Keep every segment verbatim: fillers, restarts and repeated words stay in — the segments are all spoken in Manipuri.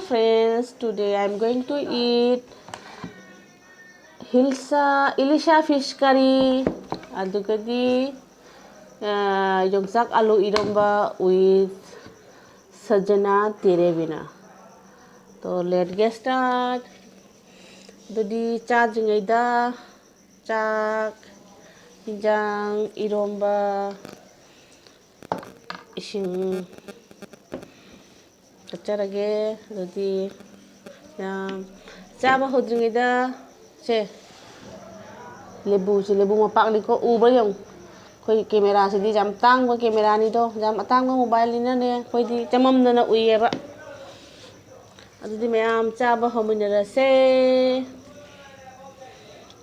Friends, today I'm going to eat Hilsa, Ilisha fish curry, ꯑꯗꯨꯒꯗꯤ, ꯑ, ꯌꯣꯡꯆꯥꯛ ꯑꯂꯨ ꯏꯔꯣꯝꯕ with ꯁꯖꯅꯥ ꯇꯦꯔꯦꯕꯤꯅꯥ꯫ So, let's get start. ꯑꯗꯨꯗꯤ ꯆꯥꯗ꯭ꯔꯤꯉꯩꯗ ꯆꯥꯛ, ꯏꯟꯖꯥꯡ, ꯏꯔꯣꯝꯕ, ꯏꯁꯤꯡ ꯀꯠꯆꯔꯒꯦ꯫ ꯑꯗꯨꯗꯤ ꯌꯥꯝ ꯆꯥꯕ ꯍꯧꯗ꯭ꯔꯤꯉꯩꯗ ꯁꯦ, ꯂꯦꯕꯨꯁꯦ, ꯂꯦꯕꯨ ꯃꯄꯥꯛꯅꯤꯀꯣ, ꯎꯕ꯭ꯔꯥ ꯌꯦꯡꯉꯨ꯫ ꯑꯩꯈꯣꯏ ꯀꯦꯃꯦꯔꯥꯁꯤꯗꯤ ꯌꯥꯝ ꯇꯥꯡꯕ ꯀꯦꯃꯦꯔꯥꯅꯤꯗꯣ, ꯌꯥꯝ ꯑꯇꯥꯡꯕ ꯃꯣꯕꯥꯏꯜꯅꯤꯅꯅꯦ, ꯑꯩꯈꯣꯏꯗꯤ ꯆꯃꯝꯅꯅ ꯎꯏꯌꯦꯕ꯫ ꯑꯗꯨꯗꯤ ꯃꯌꯥꯝ ꯆꯥꯕ ꯍꯧꯃꯤꯟꯅꯔꯁꯦ꯫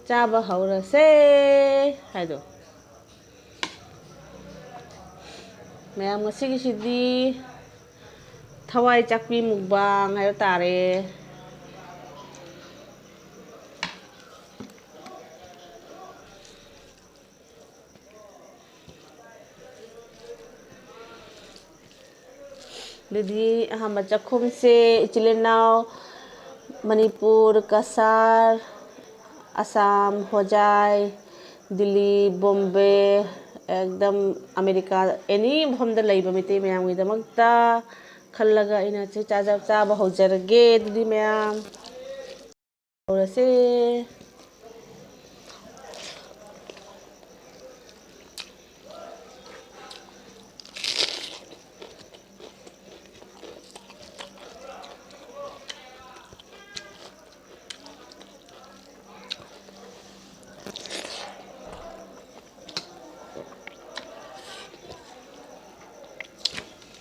ꯆꯥꯕ ꯍꯧꯔꯁꯦ ꯍꯥꯏꯗꯣ꯫ ꯃꯌꯥꯝ, ꯉꯁꯤꯒꯤꯁꯤꯗꯤ ꯊꯋꯥꯏ ꯆꯥꯛꯄꯤ ꯃꯨꯛꯕꯥꯡ ꯍꯥꯏꯕ ꯇꯥꯔꯦ꯫ ꯑꯗꯨꯗꯤ ꯑꯍꯥꯟꯕ ꯆꯥꯛꯈꯨꯝꯁꯦ ꯏꯆꯤꯜ ꯏꯅꯥꯎ ꯃꯅꯤꯄꯨꯔ, ꯀꯁꯥꯔ, ꯑꯁꯥꯝ, ꯍꯣꯖꯥꯏ, ꯗꯤꯜꯂꯤ, ꯕꯣꯝꯕꯦ, ꯑꯦꯛꯗꯝ ꯑꯃꯦꯔꯤꯀꯥ, ꯑꯦꯅꯤ ꯃꯐꯝꯗ ꯂꯩꯕ ꯃꯩꯇꯩ ꯃꯌꯥꯝꯒꯤꯗꯃꯛꯇ ꯈꯜꯂꯒ ꯑꯩꯅ ꯁꯤ ꯆꯥꯖ-, ꯆꯥꯕ ꯍꯧꯖꯔꯒꯦ꯫ ꯑꯗꯨꯗꯤ ꯃꯌꯥꯝ ꯍꯧꯔꯁꯦ꯫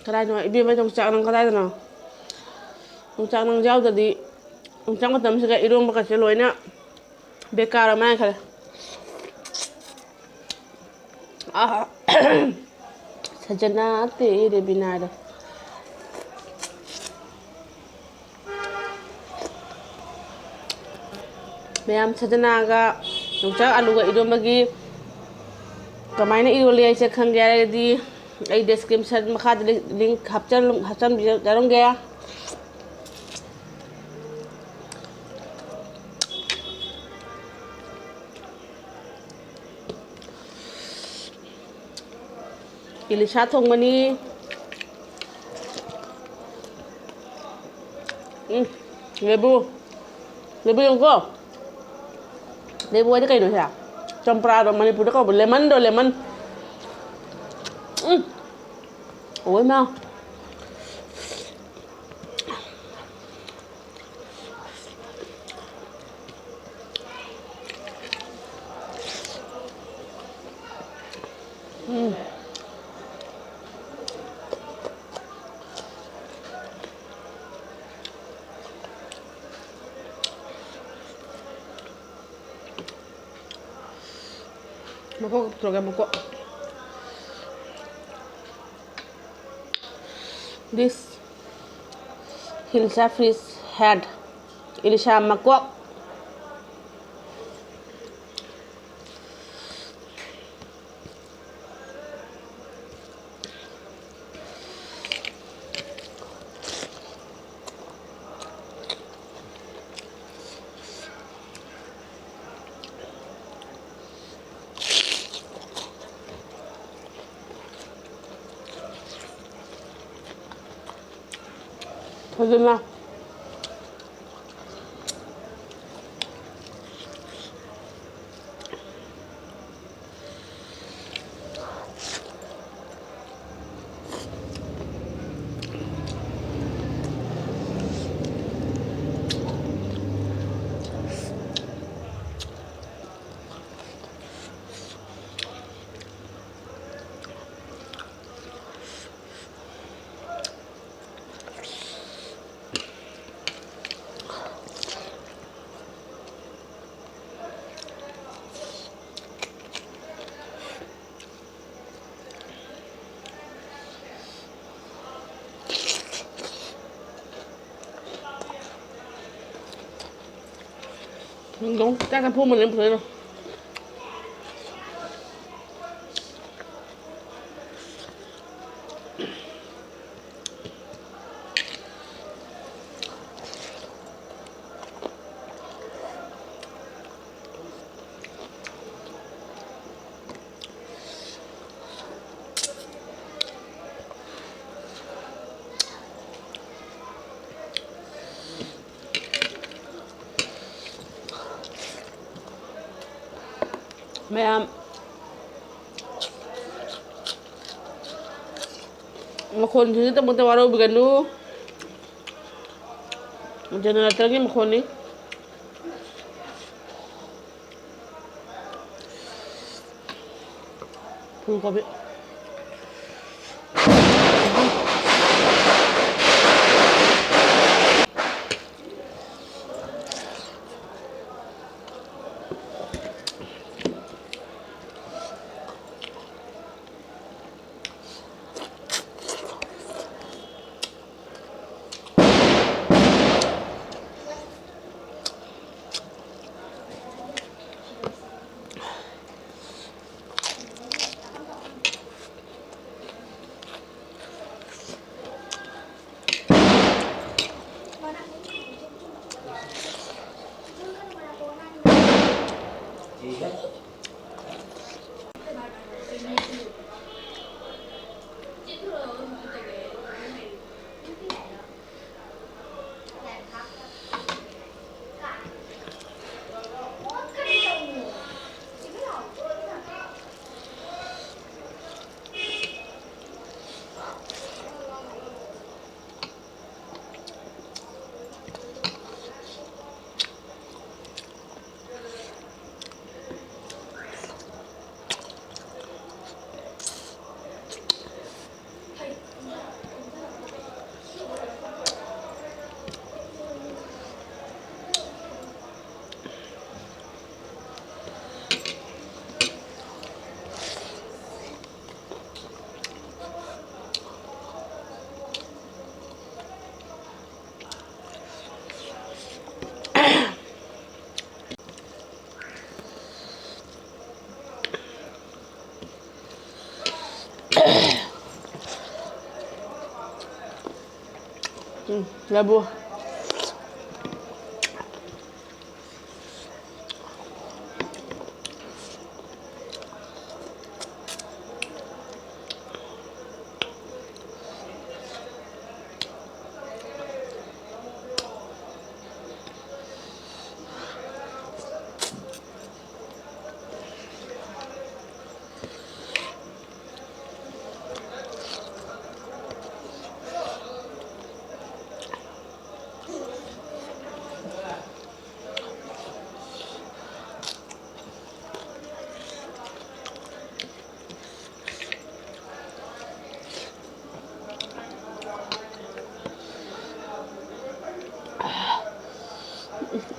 ꯀꯗꯥꯏꯅꯣ ꯏꯕꯦꯝꯃ, ꯌꯣꯡꯆꯥꯛ ꯅꯪ ꯀꯗꯥꯏꯗꯅꯣ? ꯌꯣꯡꯆꯥꯛ ꯅꯪ ꯌꯥꯎꯗ꯭ꯔꯗꯤ ꯌꯣꯡꯆꯥꯛ ꯃꯇꯝꯁꯤꯒ ꯏꯔꯣꯝꯕꯒꯁꯦ ꯂꯣꯏꯅ ꯕꯦꯀꯥꯔ ꯑꯃ ꯃꯥꯟꯈ꯭ꯔꯦ꯫ ꯑꯥ, ꯁꯖꯅꯥ ꯇꯦꯔꯦ ꯕꯤꯅꯥꯗꯣ꯫ ꯃꯌꯥꯝ, ꯁꯖꯅꯥꯒ ꯌꯣꯡꯆꯥꯛ ꯑꯂꯨꯒ ꯏꯔꯣꯝꯕꯒꯤ ꯀꯃꯥꯏꯅ ꯏꯔꯣꯜꯂꯤ ꯍꯥꯏꯁꯦ ꯈꯪꯒꯦ ꯍꯥꯏꯔꯒꯗꯤ ꯑꯩ description ꯃꯈꯥꯗ link ꯍꯥꯞꯆꯜ-, ꯍꯥꯞꯆꯟꯕꯤꯔꯝꯒꯦ꯫ ꯏꯂꯤꯁꯥ ꯊꯣꯡꯕꯅꯤ꯫ ꯎꯝ, ꯂꯦꯕꯨ꯫ ꯂꯦꯕꯨ ꯌꯦꯡꯉꯨꯀꯣ꯫ ꯂꯦꯕꯨ ꯍꯥꯏꯗꯤ ꯀꯩꯅꯣ ꯁꯦ? ꯆꯝꯄ꯭ꯔꯥꯗꯣ ꯃꯅꯤꯄꯨꯔꯗ ꯀꯧꯕ lemon ꯗꯣ, lemon꯫ ꯎꯝ꯫ ꯑꯣꯏ ꯃꯥ꯫ ꯎꯝ꯫ ꯃꯀꯣꯛ ꯄꯨꯊꯣꯔꯛꯀꯦ, ꯃꯀꯣꯛ꯫ This Hilsa fish head. ꯏꯂꯤꯁꯥ ꯃꯀꯣꯛ꯫ ꯐꯖꯅ꯫ ꯅꯪꯗꯣ ꯆꯥꯛ ꯆꯥꯐꯝ ꯑꯃ ꯂꯩꯔꯝ ꯐꯖꯅ꯫ ꯃꯌꯥꯝ, ꯃꯈꯣꯟꯁꯤꯡꯁꯤꯗꯃꯛꯇ ꯋꯥꯔꯧꯕꯤꯒꯅꯨ꯫ Generator ꯒꯤ ꯃꯈꯣꯟꯅꯤ꯫ ꯐꯨꯜ ꯀꯣꯕꯤ꯫ ꯎꯝ, ꯂꯐꯨ꯫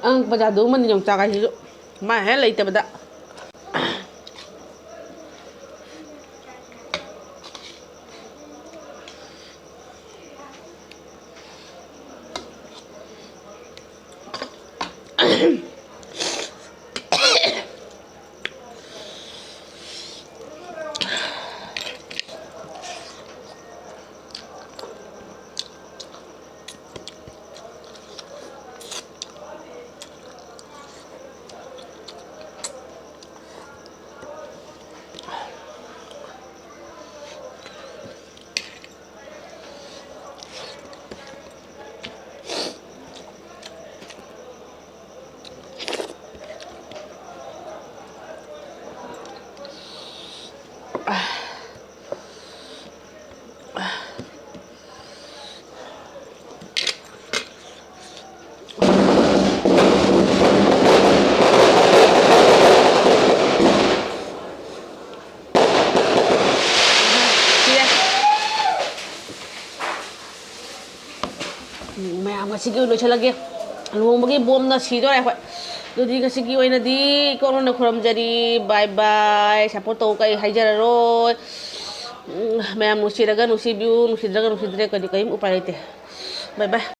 ꯑꯉꯛꯄ ꯖꯥꯗꯨ ꯑꯃꯅꯤ ꯌꯣꯡꯆꯥꯛ ꯍꯥꯏꯁꯤꯁꯨ, ꯃꯥ ꯍꯦꯛ ꯂꯩꯇꯕꯗ꯫ ꯁꯤꯔꯦ꯫ ꯎꯝ, ꯃꯌꯥꯝ ꯉꯁꯤꯒꯤ ꯑꯣꯏꯅ ꯂꯣꯏꯁꯤꯜꯂꯒꯦ꯫ ꯂꯨꯍꯣꯡꯕꯒꯤ ꯕꯣꯝꯅ ꯁꯤꯗꯣꯔꯦ ꯑꯩꯈꯣꯏ꯫ ꯑꯗꯨꯗꯤ ꯉꯁꯤꯒꯤ ꯑꯣꯏꯅꯗꯤ ꯀꯣꯛꯅ ꯈꯨꯔꯨꯝꯖꯔꯤ꯫ ꯕꯥꯏ ꯕꯥꯏ꯫ ꯁꯞꯄꯣꯔꯠ ꯇꯧ ꯀꯩ ꯍꯥꯏꯖꯔꯔꯣꯏ꯫ ꯎꯝ, ꯃꯌꯥꯝ ꯅꯨꯡꯁꯤꯔꯒ ꯅꯨꯡꯁꯤꯕꯤꯌꯨ, ꯅꯨꯡꯁꯤꯗ꯭ꯔꯒ ꯅꯨꯡꯁꯤꯗ꯭ꯔꯦ, ꯀꯔꯤ ꯀꯔꯤꯝ ꯎꯄꯥꯏ ꯂꯩꯇꯦ꯫ ꯕꯥꯏ ꯕꯥꯏ꯫